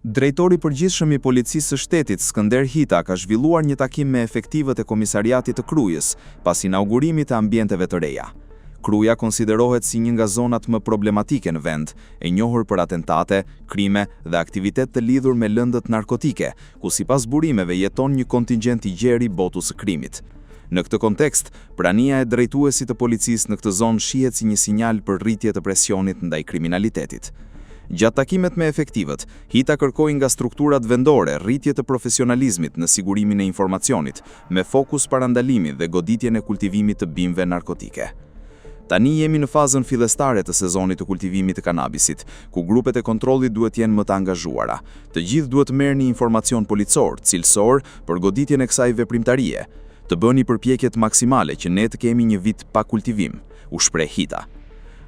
Drejtori i Përgjithshëm i Policisë së Shtetit, Skënder Hita, ka zhvilluar një takim me efektivët e Komisariatit të Krujës, pas inaugurimit të ambienteve të reja. Kruja konsiderohet si një nga zonat më problematike në vend, e njohur për atentate, krime dhe aktivitet të lidhur me lëndët narkotike, ku sipas burimeve jeton një kontingjent i gjerë i botës së krimit. Në këtë kontekst, prania e drejtuesit të policisë në këtë zonë shihet si një sinjal për rritje të presionit ndaj kriminalitetit. Gjatë takimit me efektivët, Hita kërkoi nga strukturat vendore rritje të profesionalizmit në sigurimin e informacionit, me fokus parandalimin dhe goditjen e kultivimit të bimëve narkotike. Tani jemi në fazën fillestare të sezonit të kultivimit të kanabisit, ku grupet e kontrollit duhet jenë më të angazhuara. Të gjithë duhet të merrni informacion policor, cilësor, për goditjen e kësaj veprimtarie. Të bëni përpjekjet maksimale që ne të kemi një vit pa kultivim, u shpreh Hita.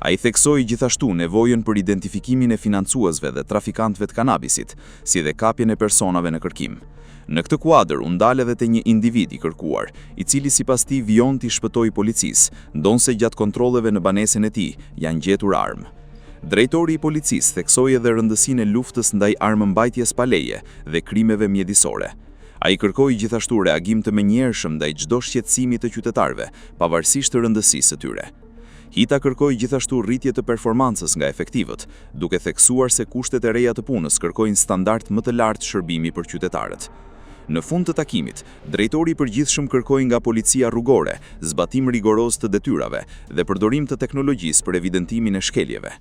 Ai theksoi gjithashtu nevojën për identifikimin e financuesve dhe trafikantëve të kanabisit, si dhe kapjen e personave në kërkim. Në këtë kuadër u ndal edhe te një individ i kërkuar, i cili sipas tij vijon t'i shpëtojë policisë, ndonëse gjatë kontrolleve në banesën e tij janë gjetur armë. Drejtori i policisë theksoi edhe rëndësinë e luftës ndaj armëmbajtjes pa leje dhe krimeve mjedisore. Ai kërkoi gjithashtu reagim të menjëhershëm ndaj çdo shqetësimi të qytetarëve, pavarësisht të rëndësisë së tyre. Hita kërkoi gjithashtu rritje të performancës nga efektivët, duke theksuar se kushtet e reja të punës kërkojnë standard më të lartë shërbimi për qytetarët. Në fund të takimit, drejtori i përgjithshëm kërkoi nga policia rrugore zbatim rigoroz të detyrave dhe përdorim të teknologjisë për evidentimin e shkeljeve.